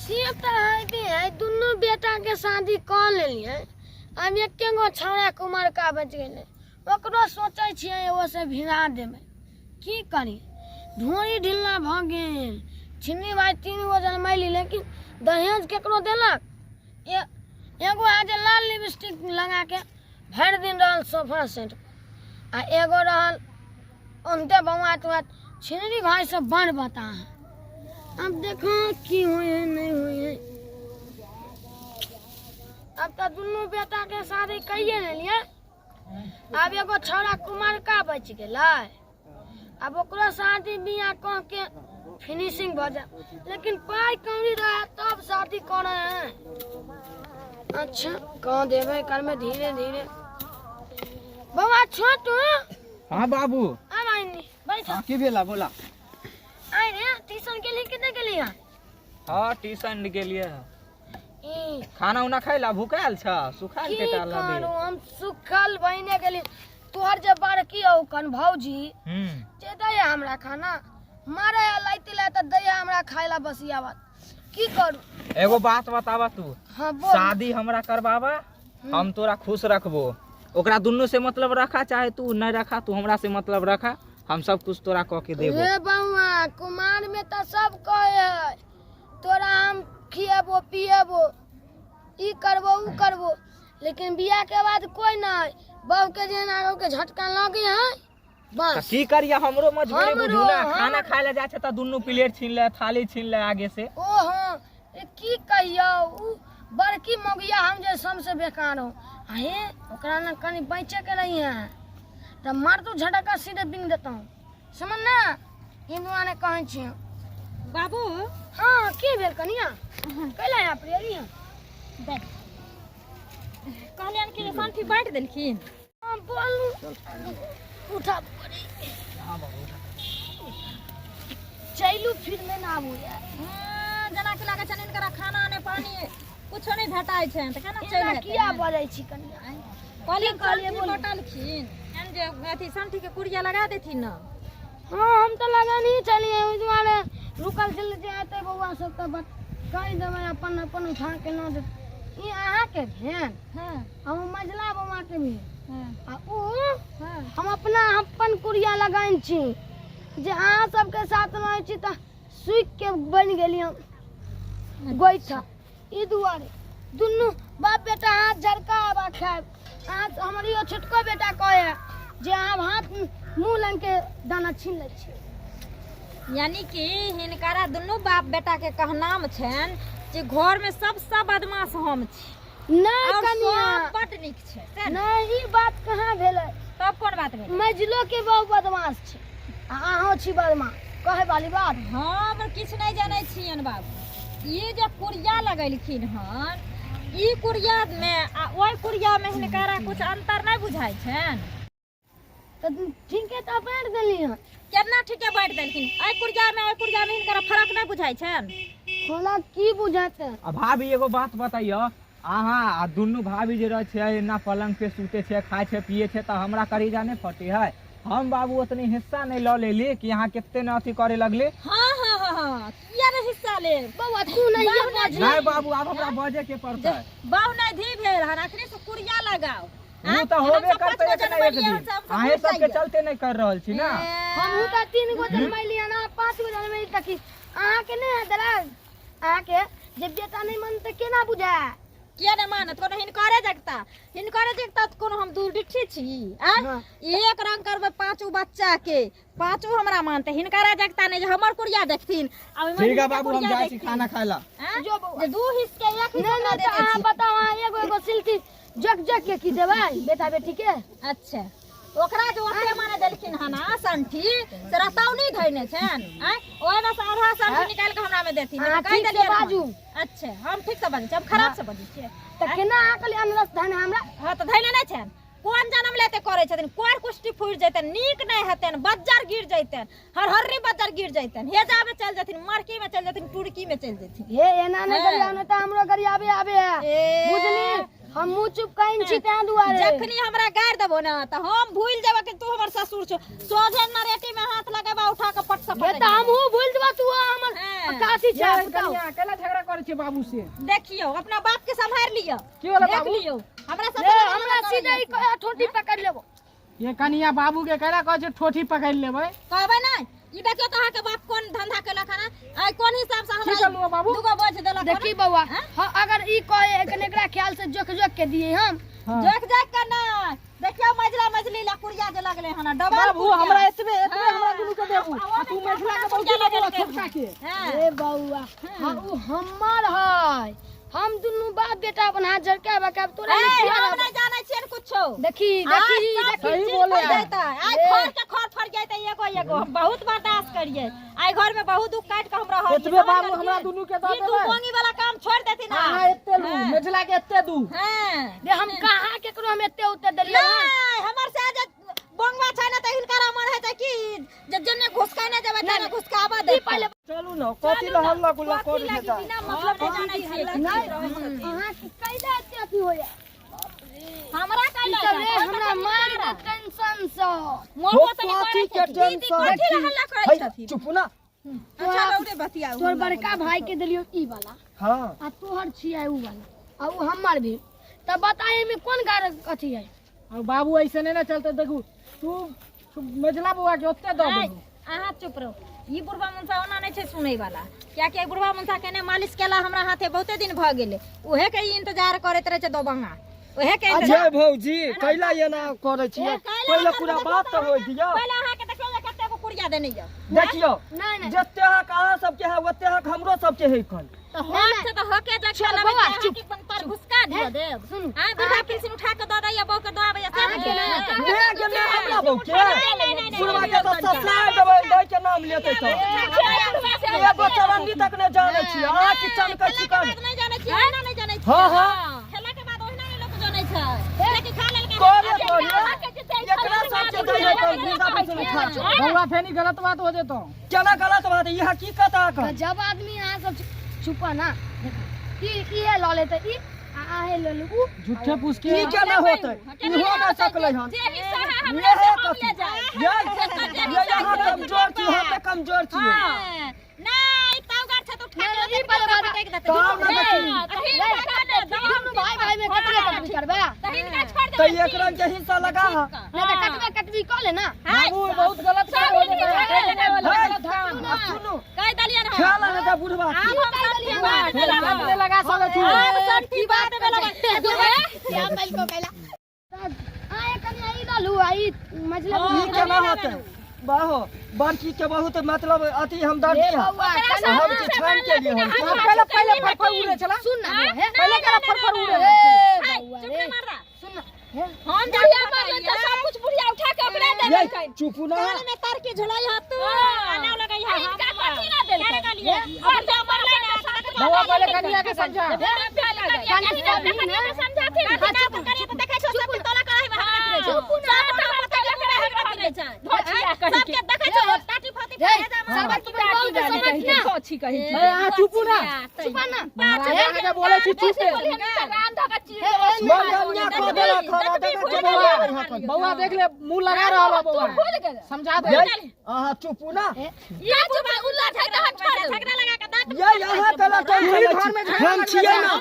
से तऽ हेबे है, दुनू बेटाके शादी कऽ लेलियै। आब एके गो छौड़ा कुमारका बचि गेलै, ओकरो सोचै छियै ओसँ भिड़ा देबै। की करी, ढोरी ढिल्ला भऽ गेल। छिन्नी भाइ 3 गो जनमैली, लेकिन दहेज केकरो देलक? एगो है जे लाल लिपस्टिक लगाके भरि दिन रहल सोफा सेट आ एगो रहल ओनते बौआत उआत। छिनरी भाई सब बड़ बता है। अब देखो की हुई है नहीं हुई है। अब तो दुनू बेटा के शादी कहिए लेलिए। आब एगो छौड़ा कुमारका बच गेलै, आब ओकरो शादी बियाह कह के फिनिशिंग भऽ जाए, लेकिन पाइ कौड़ी रहे तब शादी करे है। अच्छा कह देबै करमे धीरे धीरे। बौआ छोटू। हाँ बाबू। आब आइनी बैठ। हाँ, की भेला बोला? आइ रे, ट्यूशन गेली कि नहि गेली हँ? हाँ, ट्यूशन गेलिए। ई खाना उना खाइ ला भूखायल छ, सुखायल की के टाल करू, हम सुखल बहिने गेली। तोहर जे बड़की हौ कन भौजी जे दैया हमरा खाना मारे है, लाइते लाइते दैया हमरा खाय ला बसिया बात। की करू? एगो बात बतावा तू। हाँ बोल। शादी हमरा करवावा, हम तोरा खुश रखबो। ओकरा दुनू से मतलब रखा चाहे तू नहीं रखा, तू हमरा से मतलब रखा, हम सब कुछ तोरा कह के देबो। रे बउआ, कुमार में तो सब कहे है तोरा हम खिएबो पिएबो ई करबो ऊ करबो, लेकिन बियाह के बाद कोई नहीं। बहू के जेहन आरो के झटका लगे है बस। की करिया, हमरो मजबूरी बुझू ना। खाना खाए ला जाए छै त दुनू प्लेट छीन ले, थाली छीन ले आगे से। ओ हाँ, ए की कहियौ, ऊ बड़की मौगिया हम जे सबसे बेकार हो। आ हे ओकरा ना कनी बचे के नहीं है त मार तू झटका सीधे बिंग देता हूँ, समझ ना? ई दुआरे कहै छी। बाबू। हाँ, की भेल कनिया? कैला यहाँ पर एली हँ? देख, कहलियन कि संठी बाँटि देलखिन। हाँ, बोलू। उठा पड़ी। चलू फिर में ना आबू यार। हाँ, जेना कि लागै छनि हिनकरा खाना नहि पानी कुछो नहि भेटाइ छनि तऽ केना चलि एना हेतै? किया बजै छी कनिया? कहलियन कहलियै संठी बोलू। बटलखिन एहन जे अथी संठीके कुरिया लगा देथिन ने। हाँ, हम तऽ लगन ही चलिए, ओहि दुआरे रुकल छलै जे एतै बौआ सब तऽ बस कहि देबै, अपन अपन उठा के लऽ जेतै। ई अहाँके भेल आ ओ मझला बौआके भेल आ ऊ हम अपना अपन कुरिया लगाइन छी जे अहाँ सबके साथ रहै छी तऽ सूखि के बनि गेली हम गोइठा। ई दुआरे दुनू बाप बेटा हाथ झरका आबा खायब। अहाँ हमर इहो छोटको बेटा कहै जे अहाँ हाथ मुँह लंग के दाना छीन लै छी। यानी कि हिनकरा दुनू बाप बेटा के कहनाम छनि जे घर में सबसँ बदमाश हम छी। नहीं और कनिया, सब बड नीक छै से ने? नहीं, ई बात कहाँ भेलै? तब कोन बात भेलै? मझिलो के बहु बदमाश छै आ अहूँ छी बदमाश, कहै वाली बात। हम किछु नहि जानै छियनि बाबू। ई जे कुरिया लगेलखिन हन, ई कुरिया में आ ओहि कुरिया में हिनकरा कुछ अंतर नहि बुझाइ छनि? तऽ ठीके तऽ बाँटि देली हन। केना ठीके बाँटि देलखिन? एहि कुरिया में ओहि कुरिया में हिनकरा फरक नहि बुझाइ छनि? फरक की बुझेतै? आ भाभी, एगो बात बतैयौ अहाँ आ दुनू भाभी जे रहै छै एना पलंग पे सुते छै, खाइ छै, पिए छै, तऽ हमरा करेजा नहि फटे है? हम बाबू ओतनी हिस्सा नहि लऽ लेली कि अहाँ कते ने अथी करे लगली। हाँ हाँ हाँ हाँ, किया ने हिस्सा लेब? बौआ तू नहीं बजली। नहीं बाबू, आब हमरा बजे के पड़तै। बाबू नहीं धी भेल हन, अखने से कुरिया लगाओ। ऊ तऽ होबे करतै एक ने एक दिन, अहें सबके चलते नहि कर रहल छी ना। हमहूँ तऽ 3 गो जनमैली हन, अहाँ 5 गो जनमैली, तऽ की अहाँके नहि है दराज? अहाँके जे बेटा नहि मानतै केना बुझाय? किया नहि मानत? कोनो हिनकरे जगता, हिनकरे जगता तऽ कोनो हम दूर छी? आँय? हाँ। एक रंग करबै पाँचो बच्चा के, पाँचो हमरा मानते। हिनकरा जगता नहि जे हमर कुरिया देखथिन आ ओहिमे ठीक है हिनकर बाबू, हम कुरिया जाइ छी देखथिन। खाना खाय ला। आँय? जो बौआ। जे दू हिस्स के एक हिस्सा नहि नहि, दे तऽ दै अहाँ छी। बताउ, अहाँ एगो एगो सिलती जग जग के की देबै बेटा बेटी के? अच्छा, ओकरा जे ओते माने देलखिन हन आ संठी से रतौनी धइने छनि। आँय, ओहिमे से आधा संठी निकालि के हमरा मे देथिन। अहाँ कहि ठीक से देलियै हन। बाजू। अच्छा, हम ठीक से बाजै छी, हम खराब से बाजै छियै? तऽ केना अहाँ कहलियै अनरस धन हमरा? हँ, तऽ धइने नहि छनि। कोन जन्म लेते करै छथिन? कोर कुष्टी फूटि जैतनि, नीक नहि हेतनि, बज्जर गिर जैतनि, हरहर्री बज्जर गिर जैतनि, हेजामे चलि जेथिन, मरकीमे चलि जेथिन, टुरकीमे चलि जेथिन। हे, एना नहि हाँ। गरियाउ, नहि तऽ हमरो गरियाबे आबे है। ए। बुझली, हम मुँह चुप कइन छी तें दुआरे। जखनी हमरा गारि देबो ने तऽ हम भूलि जेबो कि तू हमर ससुर छौ। सोझे नरेटी में हाथ लगेबा, उठा के पट से हे, तऽ हमहूँ भूलि जेबो तू हमर हाँ। काशी छै। यार बताउ। कनिया, केना झगड़ा करै करै छै बाबू से? देखियौ, अपना बाप के सम्हारि लियौ। की होलै देख बाबू? लियौ, हमरा सब ए, हमरा सीधे ई ठोटी पकड़ लेबो। ये कनिया, बाबू के केना कहै छै ठोठी पकड़ि लेबै? कहबै नहि। ई देखियौ तऽ अहाँके बाप कोन धंधा केलक हन, आइ कोन हिसाब से की हमरा करलहुँ बाबू? दूगो बोझ देलक हन। देखी बौआ, हाँ, अगर ई कहे एखन एकरा ख्याल से जोख जोख के दिए हम। हाँ। जोख जाग के नहि, देखियौ मझला मझली ला कुरिया जे लगले हन डबल बाबू कुरिया। हमरा एतबे एतबे हमरा दुनू के देबू आ तू मझला के बहुत देबू छोटका के। हाँ। ए बौआ, हाँ, उ हमर है, हम दुनू बाप बेटा अपन हाथ झड़का बकाब तोरा ए, नहि किया हम रहबो। नहि जानै छियनि कुछो। देखी आज देखी सब देखी। सही चीज बोले फट हैं। जैतै। आइ खर के खर फट जैतै एगो एगो। हम बहुत बर्दाश्त करियै, आइ घर में बहुत दुख काटि के हम रहलियै। एतबे बाबू हमरा दुनू के दऽ ई दू देबै। बोंगी वाला काम छोड़ देथिन आब। अहाँ एते लू, मझला के एते दू। हाँ। रे, हम कहाँ केकरो हम एते उते देलियै हन? नहि, हमर से जे बोंगवा छै ने तऽ हिनकर मन होइ छै कि जे जेने घुसकाने जेबै तेने घुसकाबऽ ई देतै। पहिले चलू ने, कथी लए हल्ला गुल्ला कथी करै लागी छै? बिना मतलब नहि जानै छियै। नहि, अहाँ के कैला एते अथी होया? हमरा ई कैला सब रे हमरा मार दे टेंशन से। मोटो तनी कथी करै के छथिन। दीदी टेंशन? कथी लए हल्ला करै है, छथिन? चुप ना। अच्छा रौदे बतियाउ। तोहर बड़का भाई के देलियो ई वाला हाँ। आ तोहर छियै ऊ वाला आ ऊ हमर भी, तब बताए में कोन गार अथी है? और बाबू ऐसे नहीं ना चलते। देखू, तू तू मझला बउआ के ओते दऽ आइ, देबू। अहाँ चुप रहू। ई बुढ़बा मुनसा ओना नहि छै सुनै वाला, कियाकि एहि बुढ़बा मुनसा के ने मालिश केला हमरा हाथे बहुते दिन भऽ गेलै। उहे के ई इंतजार करैत रहै छै दोबंगा, उहे के अजय इंतजार। भौजी, कैला एना करै छियै? कैला पहिले एना पूरा करै बात तऽ होइ दियौ। पहिले अहाँके देखियौ जे कते गो कुरिया देने यऽ। देखियौ, नहि नहि। जते हक अहाँ सबके है ओते हक हमरो सबके है कल। तऽ हक छै तऽ हके जगह चल लेबै। बौआ, तऽ चुप, अहाँके अपन पर घुसका दिअ देब। सुनू, आँय, वृद्धा पेंशन उठा के दऽ दैया बहू के, दऽ आबैया से अहाँके बुझलियै? नहि, ले के ले हमरा बहू के। नहि, नहि, नहि, नहि, बुढ़वा नहि, के तऽ ससुराल देबै दै के नाम लेतै तऽ एगो चरंडी तक नहि जानै छियै अहाँ। की चमकै छी खेला के कन? बाद नहि जानै छियै, ओहिना नहि जानै छियै। हाँ, हाँ। खेला के बाद ओहिना नहि लोक जानै छै। लेकिन खा लेलकै। करे करे एकरा सबके दै है कल वृद्धा पेंशन उठा के। बउआ, फेनी गलत बात हो जेतो। केना गलत बात? ई हकीकत अहाँके। जब आदमी अहाँ सब छुपा ना देखा, ई इहे लऽ लेतै ई आ अहे लऽ लू उ। झूठे पूछ के ई केना होतै? इहो ना सकलै हन। जे हिस्सा है ये हमरा से है हम कथी? ले जाए। ये ये अहाँ कमजोर छी, हम तऽ कमजोर छियै। नहि, ताव गाछ छै तऽ उठा के ई पहिले बात फेंक देतै। ताव ना देखी। दुनू भाई भाई में कटबे कटबी करबे। तऽ हिनका छोड़ तऽ देबै। एकरा के हिस्सा लगा हा। नहि तऽ कटबे कटबी कऽ ले ना। बाबू, बहुत गलत काम हो जेतो। है, आ सुनू। कहि देलियनि हन। ख्याल आने दे बुढ़वा के। आब हम सब ठीक बात में हाथ लगब। नहीं लगा सकै छी। आब सब ठीक बात में लगब। आए कनिया, ई लऽ लू आ ई मझला। ई केना होतै बाहो? बड़की के बहुत मतलब अथी हम दर्द हे है। बौआ, कनिया, हम की छान के लिए हम पहले पहले फरफर उड़े छला। सुन ना बौआ, हे। पहले केना फरफर उड़े। हे बौआ चुप रे, नहीं मार रहा। सुन ना हे। हम जाके मरलै तऽ सब कुछ बुढ़िया उठा के ओकरा दे ये चुप ना। कान में तार के झुलाई ह तू आना लगई है। हिनका कथी ना देलकै? और जो मरलै ना। बउआ, पहले कनिया के समझा। ए, अहाँ चुपू ना। चुपा ना। अहाँ के बोले छी चुप। मगनिया कह देलक हन, देखै के बोला यहाँ पर। बउआ, देख ले, मुंह लगा रहल है। बउआ, समझा दे। ये अहाँ चुपू ना। ये अहाँ केला टेंशन लै छी? हम छियै ना।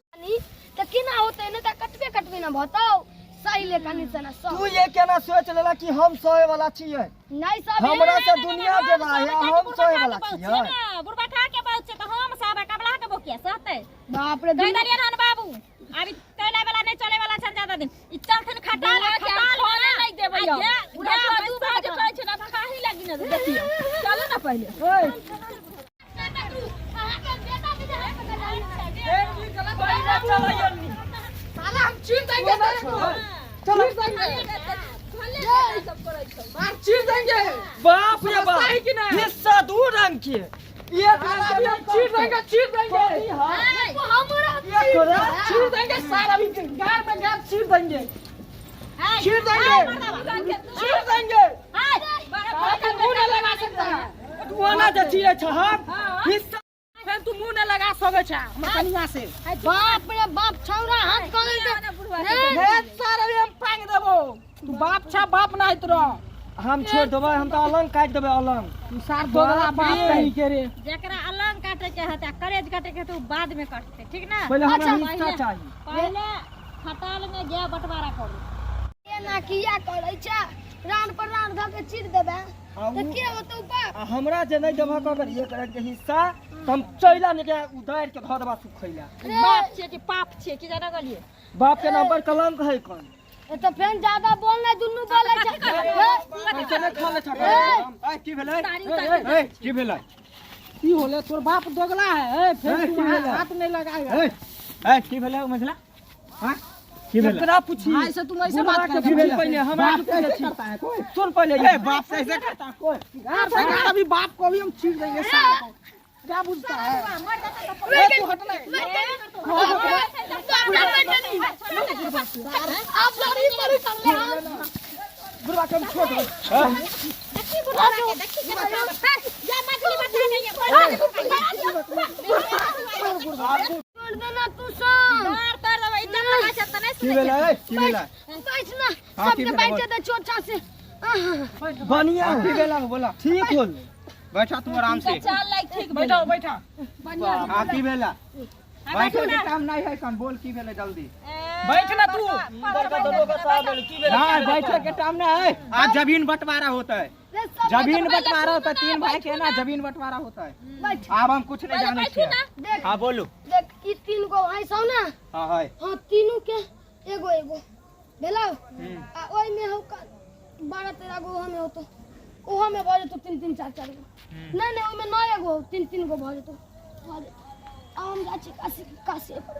तऽ केना होतै? नहि तऽ कटबे कटबे ना बताउ सही ले कनी सना सब। तू ये केना सोच लेला कि हम सहे वाला छियै? नहीं सब। हमरा से दुनिया देला है, हम सहे वाला छियै? बुढ़बा खा के बहुत छै तऽ हम सब कबला के बोकिया सहतै। बाप रे। कहि देलियनि हन बाबू, अभी कैला वाला नहीं चले वाला छन ज्यादा दिन। ई चलथिन खटाल खटाल होने नहीं देबै। पूरा दू भाज कहै छै ना काहे लागी ना देखियो, चलो ना पहिले। अहाँके बेटा भी साला, हम चीर देंगे तेरे को। चलो। चीर देंगे, मार चीर देंगे। बाप रे बाप। समझता है कि नहीं? हिस्सा दू रंग के, एक रंग अभी के। हम चीर देंगे, चीर देंगे। ये करे चीर देंगे सारा, अभी गार में गार चीर देंगे, चीर देंगे, चीर देंगे। साला, तू मुंह नहीं लगा सकता है। तू आना जे छियै छहक हिस्सा। फिर तू मुंह नहीं लगा सके छा हमर कनिया से। बाप रे बाप, छौरा हाथ कऽ हे सर, अभी हम पांग देबो। तू बाप छा, बाप ना रह। हम छोड़ देबै, हम तऽ अलंग काटि देबै अलंग। तू सार दोगला बाप कहीं के रे। जकरा अलंग काटे के हेतै आ करेज काटे के हेतै, उ बाद में काटतै, ठीक ना? पहिले हमरा अच्छा, हिस्सा चाही। पहिले खटाल में गाय बंटवारा करू। एना किया करै छै? रान पर रान धऽ के चीर देबै आ तऽ उ के होतौ बाप? आ हमरा जे नहि देबहक अगर एक रंग के हिस्सा, तऽ हम चैला ने के उदारि के धऽ देबा सुखैला। बाप छियै कि पाप छियै कि जाना गेलियै? बाप के नाम पर कलंक है कन। ए तऽ फेन ज्यादा बोल नै, दुनू बोलै छै। हे, पैसे नहि खा ले छक। ए, की भेलै? तारी उतारी। ए, की भेलै? की होले? तोर बाप दोगला है। ए, फेर ए, तू की भेलै? हाथ नहीं लगाएगा। ए, ए, की भेलै मझला? हाँ, की भेलै? केकरा पूछी? भाई से तुम ऐसे बुढ़वा बात के करते पूछी हो? पहिले, हमरा बाप के से ऐसे पूछी। करता है कोई? सुन पहिले। ए, बाप से ऐसे करता है कोई? गार से गार, अभी बाप को भी हम चीर देंगे सार को। क्या बुझता है? ए, तू हट नहीं। आप लड़ी मरी कर ले हम। बुढ़वा के हम छोड़ देबै। देखी बुढ़वा के, देखी केना जा मछली बचा गई। छोड़ देना तू सब। मार तर देबै, इज्जत लगा छै तऽ नहि की सुनै। भेलै? ए, की भेलै? बैठ ना। हाँ, की सबके भेलै? बैठ बोल। जेतै चोचा से। आहा। बढ़िया। हाँ, की भेलै? बोला। ठीक होल। बैठा तू आराम से। चाल लाइक ठीक। बैठो बैठो। हाँ, की भेलै? हाँ, बैठे बैठू के ना। काम नहीं है कन, बोल की भेलै जल्दी। बैठ ना तू। बड़का दरोगा साहब बोले की भेलै? नहीं, बैठे के काम नहीं है आज, जमीन बंटवारा होता है। रे सब जमीन बंटवारा होता है, तीन भाई के ना जमीन बंटवारा होता है। बैठ। अब हम कुछ नहीं पहिले जाने बैठू छियै। ना। देख। हाँ, बोलू। देख, ई तीन गो भाई सब ना। हाँ है। हाँ, तीनू के एगो एगो भेलौ आ ओहिमे हौ 12-13 गो ओहोमे होतो, ओहोमे भऽ जेतौ तीन तीन चार चार गो। नहि नहि, ओहिमे नौ एगो हौ, तीन तीन गो भऽ जेतौ, भऽ जेतौ। आ हम जाइ छी काशी, काशी पर।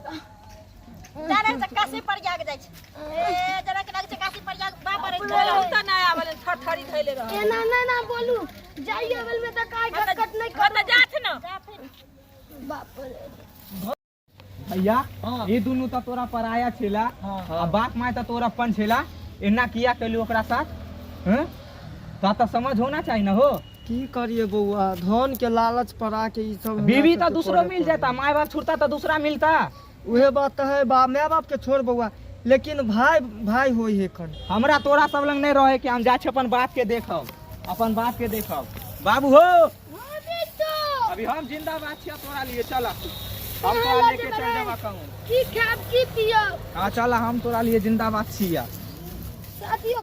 जा रहल छै काशी प्रयाग जाइ छै। ए जरा के लगै छै काशी प्रयाग, बाप रे। बोलू तऽ नहि आबल, थरथरी धैले रह। एना नहि ना बोलू, जाइए बेल में तऽ काय कट नहीं हाँ तऽ जाथ ना। बाप रे। भैया, ये दुनू तो तोरा पराया छेला आ बाप माय तो तोरा अपन छेला, एना किया कैलू ओकरा साथ? हैं, तो तो समझ होना चाहिए ना हो। की करिए बौआ, धन के लालच पर आके ई सब हमरा बीवी तो सबके दूसरो करे मिल पड़ल। जाता, माय बाप छूटता तो दूसरा मिलता। उहे बात तऽ है बा, माय बाप के छोड़ बौआ, लेकिन भाई भाई होई है खन। हमरा तोरा सब लंग नहीं रहे के, हम जाइ छी अपन बाप के देखब, अपन बाप के देखब। बाबू हो, अभी हम जिंदाबाद छियै तोरा लिए। चल, हम तोरा लेके चल जेबा कहूँ। की खाब, की पियब? हाँ, चल, हम तोरा लिए जिंदाबाद छियै। साथियो।